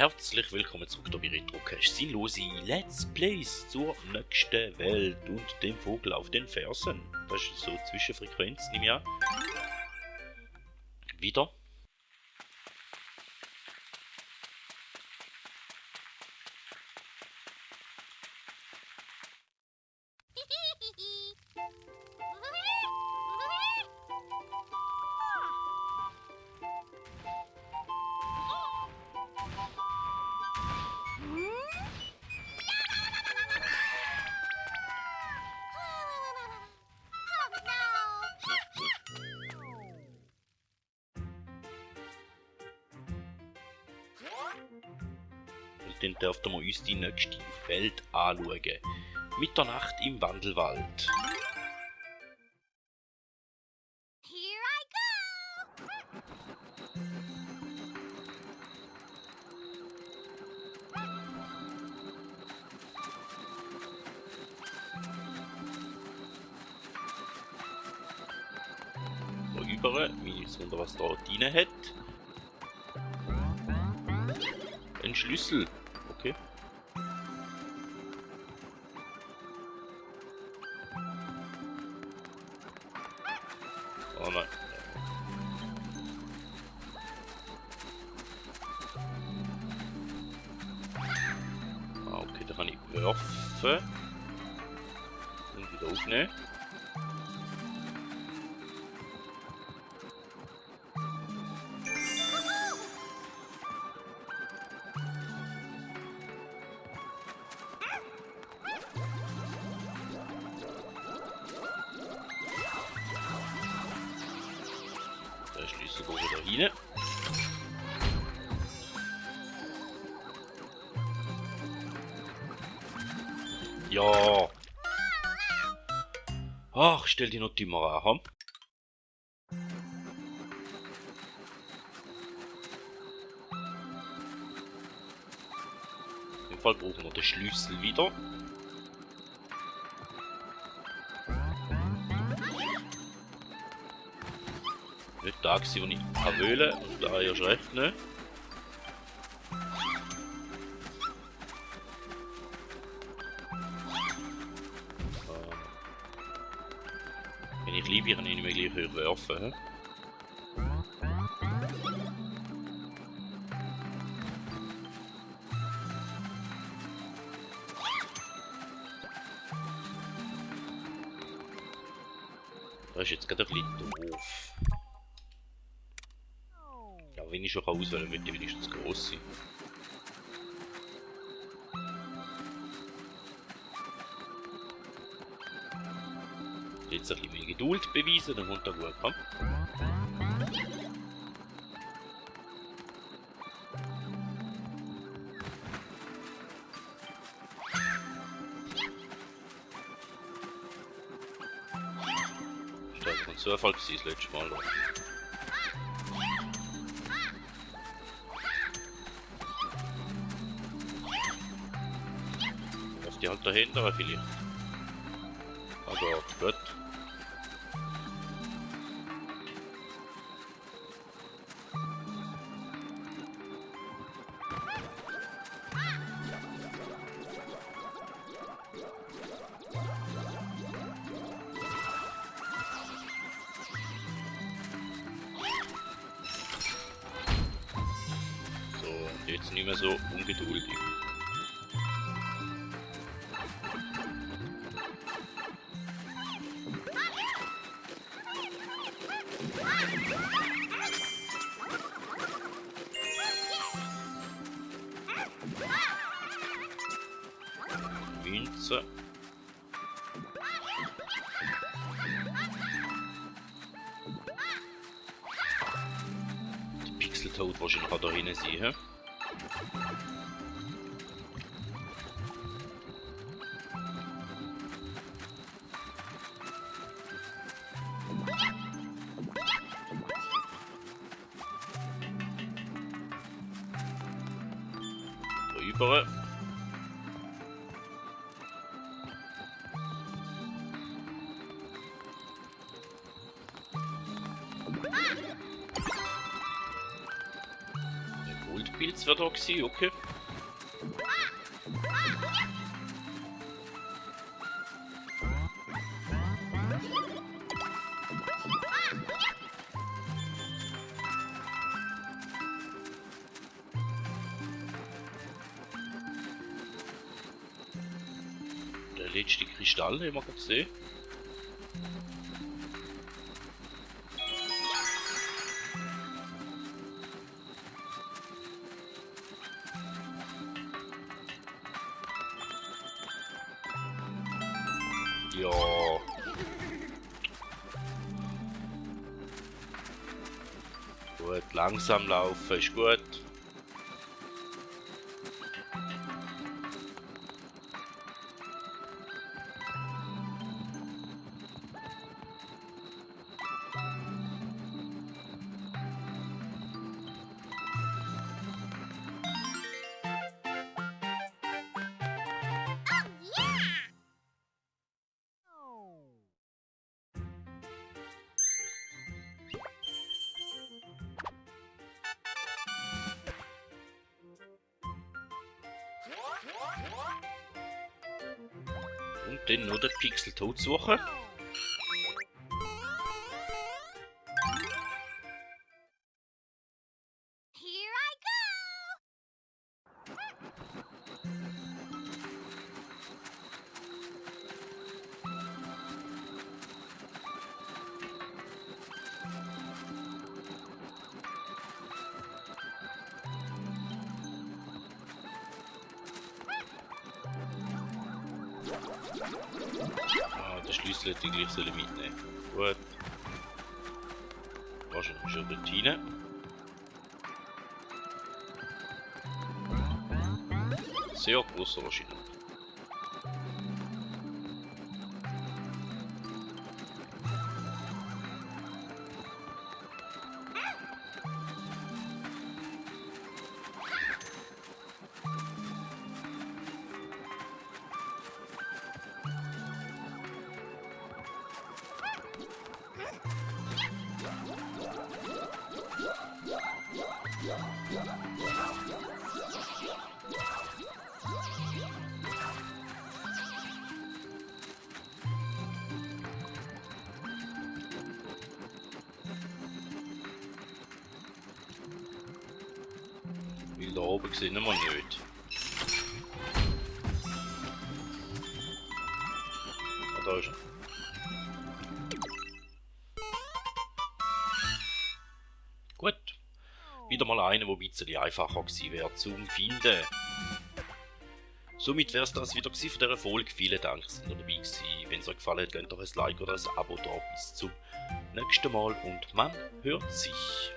Herzlich willkommen zurück hier bei Retrocast. Sinnlose Let's Plays zur nächsten Welt und dem Vogel auf den Fersen. Das ist so Zwischenfrequenz, nehme ich an. Wieder. Dann dürfen wir uns die nächste Welt anschauen. Mitternacht im Wandelwald. Here I go! Da über, wie ich wundere, was da drin hat. Ein Schlüssel. Okay. Oh nein. Ah, okay, da kann ich werfen. Und wieder aufnehmen. Der Schlüssel geht wieder rein. Ja. Ach, stell die noch dümmer an. In dem Fall brauchen wir den Schlüssel wieder. Nicht da gewesen, wo ich kann wählen und da erst recht nicht. Wenn ich liebe, kann ich nicht mehr gleich höher werfen. Da ist jetzt gerade ein bisschen doof. Ja, wenn ich schon auswählen kann, möchte ich wenigstens gross sein. Jetzt ein bisschen mehr Geduld beweisen, dann kommt er gut. Hm? Das war einfach ein Zufall gewesen, das letzte Mal. Auf die halt dahinter vielleicht. Aber gut. So, und jetzt nicht mehr so ungeduldig. Münze. Die Pixeltoad wahrscheinlich auch da hinten sehen. Da über. Goldpilz wäre da gewesen, okay. Der letzte Kristall haben wir gerade gesehen. Ja. Gut, langsam laufen ist gut. Und dann noch den Pixel-Tod suchen. Here I go! Ah, den Schlüssel hätte ich gleich mitnehmen sollen. Gut. Wahrscheinlich schon dort rein. Sehr großer wahrscheinlich. Weil da oben sehen wir nicht. Ah, da ist er. Gut. Wieder mal einer, der ein bisschen einfacher gewesen wäre zum Finden. Somit wäre es das wieder von dieser Folge. Vielen Dank, dass ihr dabei gewesen. Wenn es euch gefallen hat, lasst doch ein Like oder ein Abo da. Bis zum nächsten Mal und man hört sich.